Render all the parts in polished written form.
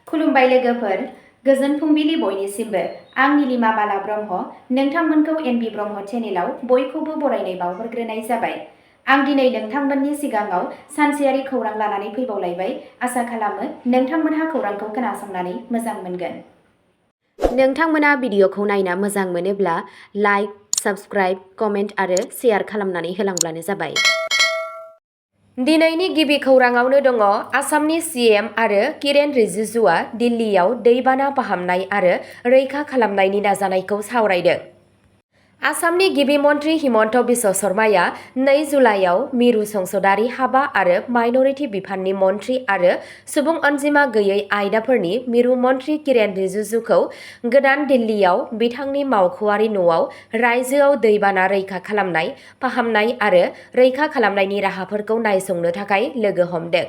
खुलुमबाय लोगोफोर, गोजोन फुंबिलि बयनिसिमबो। आं नीलिमा बाला ब्रह्म, नोंथांमोनखौ एनबि ब्रह्म चेनेलाव बयखौबो बरायनाय बावहरग्रोनाय जाबाय। आं दिनै नोंथांमोननि सिगाङाव सानसेयारि खौरां लानानै फैबावलायबाय। आसा खालामो नोंथांमोनहा खौरांखौ खोनासंनानै मोजां मोनगोन। नोंथांमोना भिडिअखौ नायना मोजां मोनोब्ला लाइक, साबस्क्राइब, कमेन्ट आरो शेयार खालामनानै होलांब्लानो जाबाय। दिनैनि गिबि खौराङावनो दङ आसामनि सीएम आरो किरेन रिजिजुआ दिल्लीयाव दैबाना फाहामनाय आरो रैखा खालामनायनि नाजानायखौ सावरायदों। आसामनि गिबि मन्त्रि हिमन्त बिश्व शर्माया 2 जुलाइआव मिरु संसदारि हाबा आरो माइनरिटि बिफाननि मन्त्रि आरो सुबुं अनजिमा गैयै आयदाफोरनि मिरु मन्त्रि किरेन रिजिजुखौ गोदान दिल्लीयाव बिथांनि मावख'आरि न'आव रायजोआव दैबाना रैखा खालामनाय, फाहामनाय आरो रैखा खालामनायनि राहाफोरखौ नायसंनो थाखाय लोगो हमदों।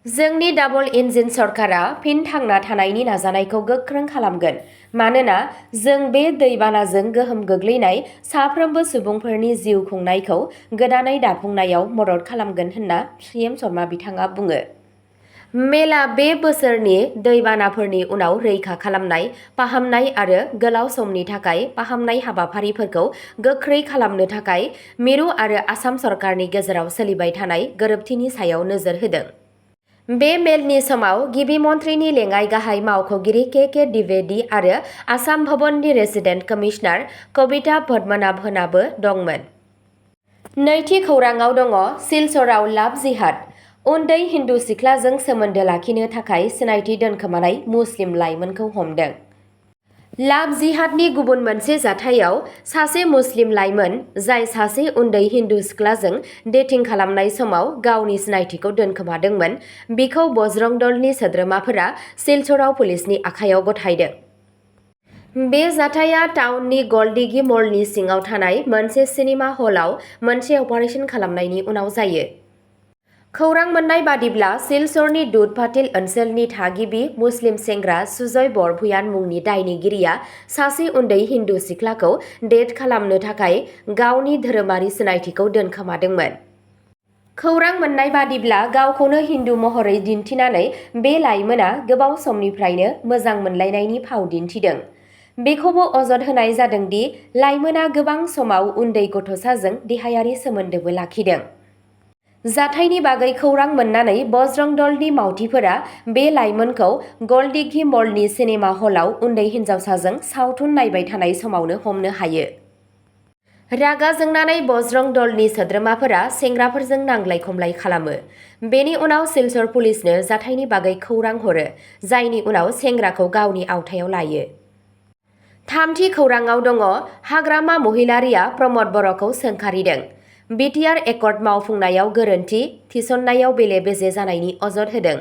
जोंनि डाबल इन्जिन सरकारा फिन थांना थानायनि नाजानायखौ गोख्रों खालामगोन, मानोना जों बे दैबानाजों गोहोम गोग्लैनाय साफ्रोमबो सुबुंफोरनि जिउ खुंनायखौ गोदानै दाफुंनायाव मदद खालामगोन होनना सीएम शर्मा बिथाङा बुङो। मेला बे बोसोरनि दैबानाफोरनि उनाव रैखा खालामनाय, फाहामनाय आरो गोलाव समनि थाखाय फाहामनाय हाबाफारिफोरखौ गोख्रै खालामनो थाखाय मिरु आरो आसाम सरकारनि गेजेराव सोलिबाय थानाय गोरोबथिनि सायाव नोजोर होदों। बे मेलनि समाव गिबि मन्थ्रिनि लेङाइ गाहाय मावख'गिरि के द्विवेदी आरो आसाम भवननि रेसिडेन्ट कमिशनार कबिता पद्मनाभनआबो दंमोन। नैथि खौराङाव दङ सिलचराव लाभ जिहाद। उन्दै हिन्दु सिख्लाजों सोमोन्दो लाखिनो थाखाय सिनायथि दोनखोमानाय मुस्लिम लाइमोनखौ हमदों। लाभ जिहादनि गुबुन मोनसे जाथायाव सासे मुस्लिम लाइमोन जाय सासे उन्दै हिन्दु सिख्लाजों डेटिं खालामनाय समाव गावनि सिनायथिखौ दोनखोमादोंमोन, बिखौ बजरं दलनि सोद्रोमाफोरा सिलचराव पुलिसनि आखायाव गथायदों। बे जाथाया टाउननि गल्डदिघि मलनि सिङाव थानाय मोनसे सिनेमा हलाव मोनसे अपारेसन खालामनायनि उनाव जायो। खौरां मोन्नाय बादिब्ला सिलचरनि दुध पातिल ओनसोलनि थागिबि मुस्लिम सेंग्रा सुजय बरभुयान मुंनि दायनिगिरिया सासे उन्दै हिन्दु सिख्लाखौ डेट खालामनो थाखाय गावनि धोरोमारि सिनायथिखौ दोनखोमादोंमोन। खौरां मोन्नाय बादिब्ला गावखौनो हिन्दु महरै दिन्थिनानै बे लाइमोना गोबाव समनिफ्रायनो मोजां मोनलायनायनि फाव दिन्थिदों। बेखौबो अजद होनाय जादों दि लाइमोना गोबां समाव उन्दै गथ'साजों देहायारि सोमोन्दोबो लाखिदों। जाथायनि बागै खौरां मोननानै बजरं दलनि मावथिफोरा बे लाइमोनखौ गल्डदिघि मलनि सिनेमा हलाव उन्दै हिन्जावसाजों सावथुन नायबाय थानाय समावनो हमनो हायो। रागा जोंनानै बजरं दलनि सोद्रोमाफोरा सेंग्राफोरजों नांलाय खमलाय खालामो। बेनि उनाव सिलचर पुलिसनो जाथायनि बागै खौरां हरो, जायनि उनाव सेंग्राखौ गावनि आवथायाव लायो। थामथि खौराङाव दङ हाग्रामा महिलारिया प्रमद बर'खौ सोंखारिदों। बिटिआर एकर्ड मावफुंनायाव गोरोन्थि थिसननायाव बेले-बेजे जानायनि अजद होदों।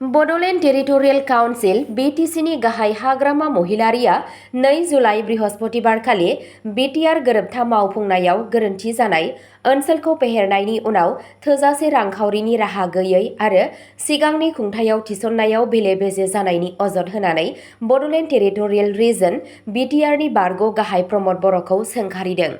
बड'लेण्ड टेरिटरियेल काउन्सिल (बिटिसिनि गाहाय हाग्रामा महिलारिया 2 जुलाइ बृहस्पतिबारखालि बिटिआर गोरोबथा मावफुंनायाव गोरोन्थि जानाय, ओनसोलखौ फेहेरनायनि उनाव थोजासे रांखावरिनि राहा गैयै आरो सिगांनि खुंथायाव थिसननायाव बेले-बेजे जानायनि अजद होनानै बड'लेण्ड टेरिटरियेल रिजन (बिटिआरनि बारग' गाहाय प्रमद बर'खौ सोंखारिदों।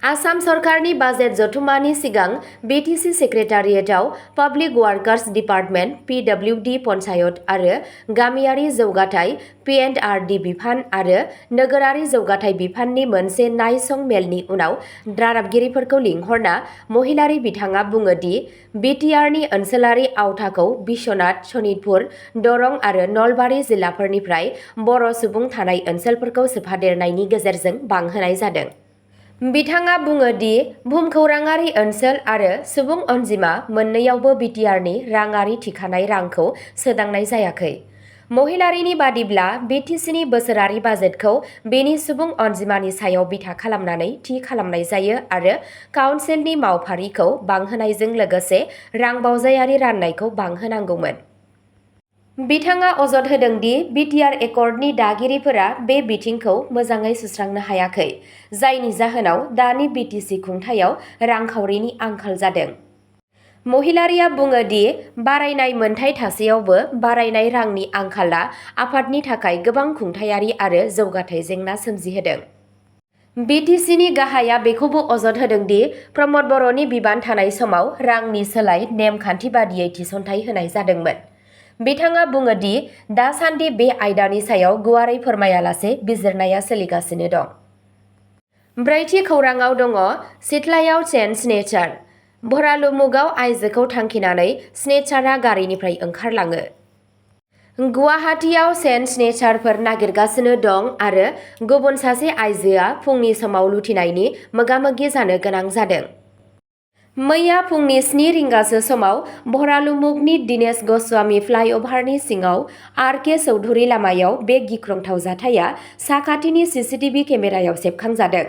आसाम सरकारनि बाजेट जथुम्मानि सिगां BTC सेक्रेटारियेटआव public वार्कार्स department (PWD) panchayat आरो गामियारि जौगाथाय (पिएन्डआरडि) बिफान आरो नोगोरारि जौगाथाय बिफाननि मोनसे नायसं मेलनि उनाव रादाबगिरिफोरखौ लिंहरना महिलारि बिथाङा बुङो दि बिटिआरनि ओनसोलारि आवथाखौ बिश्वनाथ, सनितपुर, दरं आरो नलबारि जिल्लाफोरनिफ्राय बर' सुबुं थानाय ओनसोलफोरखौ सोफादेरनायनि गेजेरजों बांहोनाय जादों। बिथाङा बुङो दि भुमखौराङारि ओनसोल आरो सुबुं अनजिमा मोन्नैयावबो बिटिआरनि राङारि थिखानाय रांखौ सोदांनाय जायाखै। महिलारिनि बादिब्ला बिटिसिनि बोसोरारि बाजेटखौ बेनि सुबुं अनजिमानि सायाव बिथा खालामनानै थि खालामनाय जायो आरो काउन्सिलनि मावफारिखौ बांहोनायजों लोगोसे रांबावजायारि राननायखौ बांहोनांगौमोन। बिथाङा अजद होदों दि बिटिआर एकर्डनि दागिरिफोरा बे बिथिंखौ मोजाङै सुस्रांनो हायाखै, जायनि जाहोनाव दानि बिटिसि खुंथायाव रांखावरिनि आंखाल जादों। महिलारिया बुङो दि बारायनाय मोनथाय थासेयावबो बारायनाय रांनि आंखालआ आफादनि थाखाय गोबां खुंथायारि आरो जौगाथाय जेंना सोमजिहोदों। बिटिसिनि गाहाया बेखौबो अजद होदों दि प्रमद बर'नि बिबान थानाय समाव रांनि सोलाय नेम खान्थि बादियै थिसनथाइ होनाय जादोंमोन। बिथाङा बुङो दि दासान्दि बे आयदानि सायाव गुवारै फोरमायालासे बिजिरनाया सोलिगासिनो दं। ब्रैथि खौराङाव दङ सिथ्लायाव चेन स्नेचार। भरालुमुगाव आइजोखौ थांखिनानै स्नेचारआ गारिनिफ्राय ओंखारलाङो। गुवाहाटीआव चेन स्नेचारफोर नागिरगासिनो दं आरो गुबुन सासे आइजोआ फुंनि समाव लुथिनायनि मोगा-मोगि जानो गोनां जादों। मैया फुंनि 7 रिंगासो समाव भरालुमुगनि दिनेश गस्वामी फ्लाइअभारनि सिङाव आर.के. चौधुरी लामायाव बे गिख्रंथाव जाथाया साखाथिनि सीसीटीवी केमेरायाव सेबखांजादों।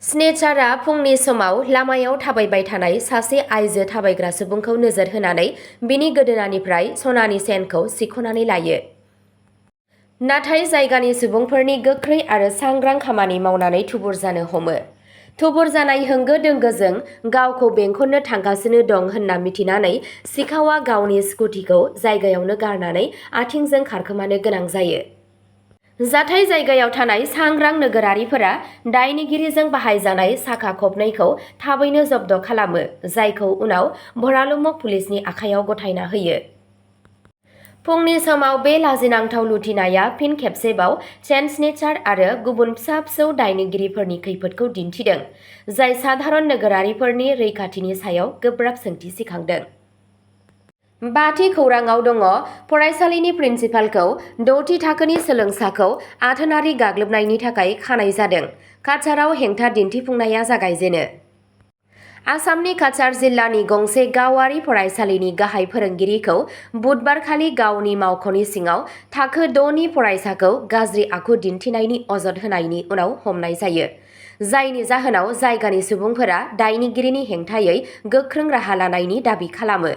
स्नेचारआ फुंनि समाव लामायाव थाबायबाय थानाय सासे आइजो थाबायग्रा सुबुंखौ नोजोर होनानै बिनि गोदोनानिफ्राय सनानि चेनखौ सिख'नानै लायो। नाथाय जायगानि सुबुंफोरनि गोख्रै आरो सांग्रां खामानि मावनानै थुबुर जानो हमो। थुबुर जानाय होंगो-दोंगोजों गावखौ बेंखननो थांगासिनो दं होनना मिथिनानै सिखावआ गावनि स्कुटिखौ जायगायावनो गारनानै आथिंजों खारखोमानो गोनां जायो। जाथाय जायगायाव थानाय सांग्रां नोगोरारिफोरा दायनिगिरिजों बाहायजानाय साखा खबनैखौ थाबैनो जब्द खालामो, जायखौ उनाव भरालुमुग पुलिसनि आखायाव गथायना होयो। फुंनि समाव बे लाजिनांथाव लुथिनाया फिन खेबसेबाव चेन स्नेचार आरो गुबुन फिसा-फिसौ दायनिगिरिफोरनि खैफोदखौ दिन्थिदों, जाय साधारन नोगोरारिफोरनि रैखाथिनि सायाव गोब्राब सोंथि सिखांदों। बाथि खौराङाव दङ फरायसालिनि प्रिन्सिपालखौ 6थि थाखोनि सोलोंसाखौ आथोनारि गाग्लोबनायनि थाखाय खानाय जादों। काछाराव हेंथा दिन्थिफुंनाया जागायजेनो। आसामनि काछार जिल्लानि गंसे गावारि फरायसालिनि गाहाय फोरोंगिरिखौ बुधबारखालि गावनि मावख'नि सिङाव थाखो 6नि फरायसाखौ गाज्रि आखु दिन्थिनायनि अजद होनायनि उनाव हमनाय जायो, जायनि जाहोनाव जायगानि सुबुंफोरा दायनिगिरिनि हेंथायै गोख्रों राहा लानायनि दाबि खालामो।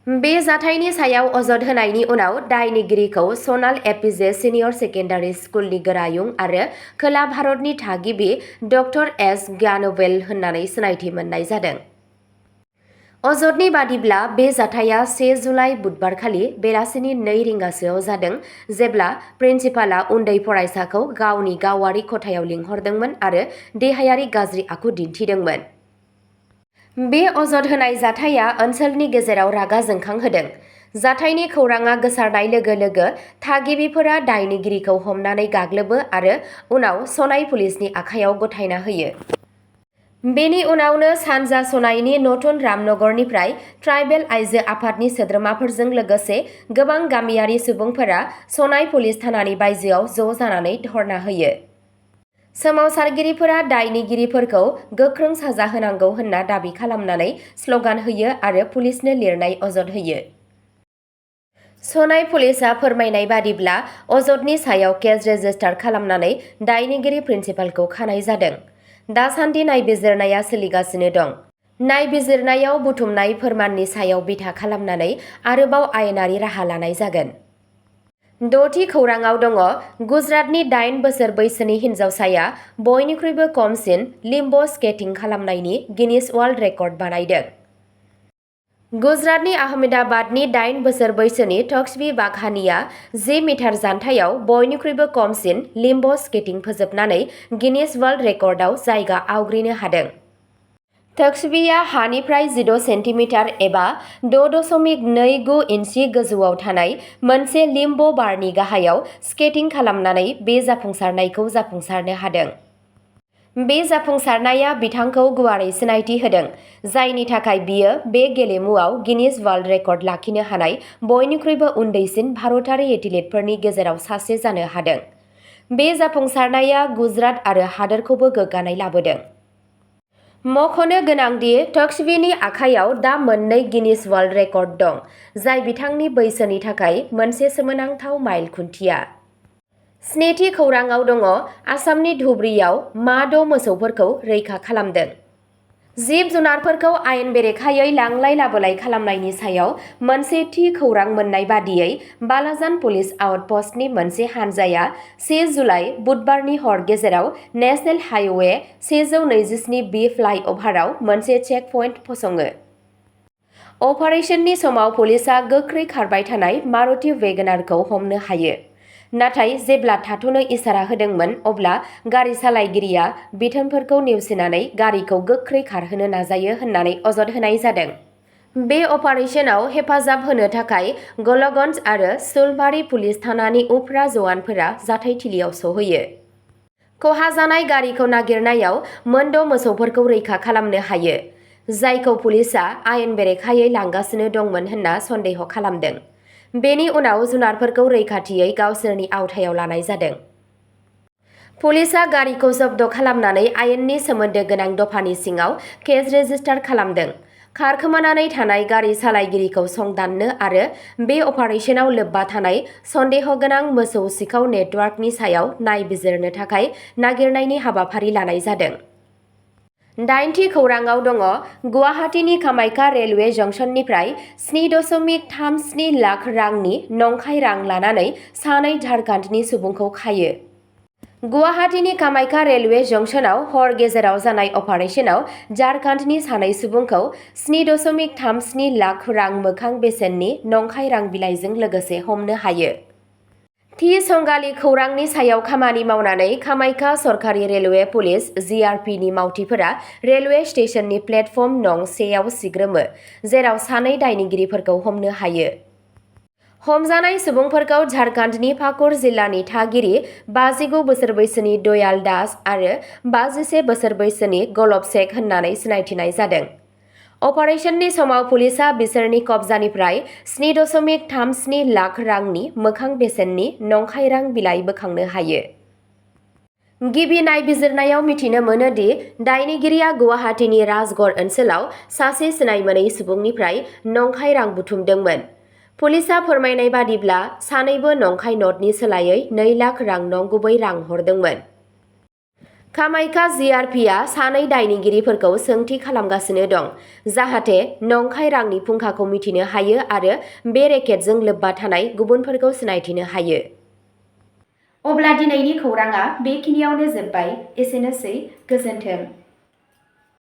बे जाथायनि सायाव अजद होनायनि उनाव दायनिगिरिखौ सनाल एपिजे सिनियर सेकेन्डारि स्कुलनि गोरायुं आरो खोला भारतनि थागिबि ड एस ज्ञानवेल होननानै सिनायथि मोननाय जादों। अजदनि बादिब्ला बे जाथाया 1 जुलाइ बुधबारखालि बेलासिनि 2 रिंगासोआव जादों, जेब्ला प्रिन्सिपालआ उन्दै फरायसाखौ गावनि गावारि खथायाव लिंहरदोंमोन आरो देहायारि गाज्रि आखु दिन्थिदोंमोन। बे अजद होनाय जाथाया ओनसोलनि गेजेराव रागा जोंखांहोदों। जाथायनि खौराङा गोसारनाय लोगो लोगो थागिबिफोरा दायनिगिरिखौ हमनानै गाग्लोबो आरो उनाव सनाइ पुलिसनि आखायाव गथायना होयो। बेनि उनावनो सानजा सनाइनि नतुन रामनगरनिफ्राय ट्राइबेल आइजो आफादनि सोद्रोमाफोरजों लोगोसे गोबां गामियारि सुबुंफोरा सनाइ पुलिस थानानि बायजोआव ज' जानानै धर्ना होयो। सोमावसारगिरिफोरा दायनिगिरिफोरखौ गोख्रों साजा होनांगौ होनना दाबि खालामनानै स्लगान होयो आरो पुलिसनो लिरनाय अजद होयो। सनाइ पुलिसआ फोरमायनाय बादिब्ला अजदनि सायाव केस रेजिस्टार खालामनानै दायनिगिरि प्रिन्सिपालखौ खानाय जादों। दासान्दि नायबिजिरनाया सोलिगासिनो दं। नायबिजिरनायाव बुथुमनाय फोरमाननि सायाव बिथा खालामनानै आरोबाव आयेनारि राहा लानाय जागोन। 6थि खौराङाव दङ गुजरातनि 8 बोसोर बैसोनि हिन्जावसाया बयनिख्रुइबो खमसिन लिम्ब स्केटिं खालामनायनि गिनिस वर्ल्ड रेकर्ड बानायदों। गुजरातनि आहमेदाबादनि 8 बोसोर बैसोनि तक्सबी बाघानीआ 10 मिटार जानथायाव बयनिख्रुइबो खमसिन लिम्ब स्केटिं फोजोबनानै गिनिस वर्ल्ड रेकर्डआव जायगा आवग्रिनो हादों। तक्सबीआ हानिफ्राय 16 सेन्टिमिटार एबा 6.29 इन्सि गोजौआव थानाय मोनसे लिम्ब बारनि गाहायाव स्केटिं खालामनानै बे जाफुंसारनायखौ जाफुंसारनो हादों। बे जाफुंसारनाया बिथांखौ गुवारै सिनायथि होदों, जायनि थाखाय बियो बे गेलेमुआव गिनिस वर्ल्ड रेकर्ड लाखिनो हानाय बयनिख्रुइबो उन्दैसिन भारतारि एथलीटफोरनि गेजेराव सासे जानो हादों। बे जाफुंसारनाया गुजरात आरो हादोरखौबो गोग्गानाय लाबोदों। मख'नो गोनांदि तक्सबीनि आखायाव दा 2 गिनिस वर्ल्ड रेकर्ड दं, जाय बिथांनि बैसोनि थाखाय मोनसे सोमोनांथाव माइल खुन्थिया। 7थि खौराङाव दङ आसामनि धुबरीआव मा 6 मोसौफोरखौ रैखा खालामदों। जिब जुनारफोरखौ आयेन बेरेखायै लांलाय लाबोलाय खालामनायनि सायाव मोनसे थि खौरां मोननाय बादियै बालाजान पुलिस आउटपस्टनि मोनसे हानजाया 1 जुलाइ बुधबारनि हर गेजेराव नेशनेल हाइवे 127B फ्लाइअभाराव मोनसे चेक पइन्ट फसङो। अपारेशननि समाव पुलिसआ गोख्रै खारबाय थानाय मारुति वेगनारखौ हमनो हायो। नाथाय जेब्ला थाथ'नो इसारा होदोंमोन अब्ला गारि सालायगिरिया बिथोनफोरखौ नेवसिनानै गारिखौ गोख्रै खारहोनो नाजायो होननानै अजद होनाय जादों। बे अपारेशनाव हेफाजाब होनो थाखाय गलगन्ज आरो सुलबारि पुलिस थानानि उफ्रा जवानफोरा जाथायथिलियाव सौहैयो। खहा जानाय गारिखौ नागिरनायाव मोनद' मोसौफोरखौ रैखा खालामनो हायो, जायखौ पुलिसआ आयेन बेरेखायै लांगासिनो दंमोन होनना सन्देह खालामदों। बेनि उनाव जुनारफोरखौ रैखाथियै गावसोरनि आवथायाव लानाय जादों। पुलिसआ गारिखौ जब्द खालामनानै आयेननि सोमोन्दो गोनां दफानि सिङाव केस रेजिस्टार खालामदों। खारखोमानानै थानाय गारि सालायगिरिखौ संदाननो आरो बे अपारेशनाव लोब्बा थानाय सन्देह गोनां मोसौ सिखाव नेटवार्कनि सायाव नायबिजिरनो थाखाय नागिरनायनि हाबाफारि लानाय जादों। 8थि खौरांआव दङ गुवाहाटीनि कामाख्या रेलवे जंक्शननिफ्राय 7.37 लाख रांनि नंखाय रां लानानै सानै झारखन्डनि सुबुंखौ खायो। गुवाहाटीनि कामाख्या रेलवे जंक्शनाव हर गेजेराव जानाय अपारेशनाव झारखन्डनि सानै सुबुंखौ 7.37 लाख रां मोखां बेसेननि नंखाय रां बिलाइजों लोगोसे हमनो हायो। थि संगालि खौरांनि सायाव खामानि मावनानै कामाख्या सरकारि रेलवे पुलिस (जिआरपि)नि मावथिफोरा रेलवे स्टेशननि प्लेटफर्म नं 1 आव सिग्रोमो, जेराव सानै दायनिगिरिफोरखौ हमनो हायो। हमजानाय सुबुंफोरखौ झारखन्डनि पाकुर जिल्लानि थागिरि 59 बोसोर बैसोनि दयाल दास आरो 51 बोसोर बैसोनि गलब शेख होननानै सिनायथिनाय जादों। अपारेशननि समाव पुलिसआ बिसोरनि कब्जानिफ्राय 7.37 लाख रांनि मोखां बेसेननि नंखाय रां बिलाइ बोखांनो हायो। गिबि नायबिजिरनायाव मिथिनो मोनो दि दायनिगिरिया गुवाहाटीनि राजगड़ ओनसोलाव सासे सिनायमोनै सुबुंनिफ्राय नंखाय रां बुथुमदोंमोन। पुलिसआ फोरमायनाय बादिब्ला सानैबो नंखाय नटनि सोलायै 2 लाख रां नंगुबै रां हरदोंमोन। कामाख्या जिआरपिआ सानै दायनिगिरिफोरखौ सोंथि खालामगासिनो दं, जाहाथे नंखाय रांनि फुंखाखौ मिथिनो हायो आरो बे रेकेटजों लोब्बा थानाय गुबुनफोरखौ सिनायथिनो हायो। अब्ला दिनैनि खौरांआ बेखिनियावनो जोबबाय। एसेनोसै, गोजोन्थों।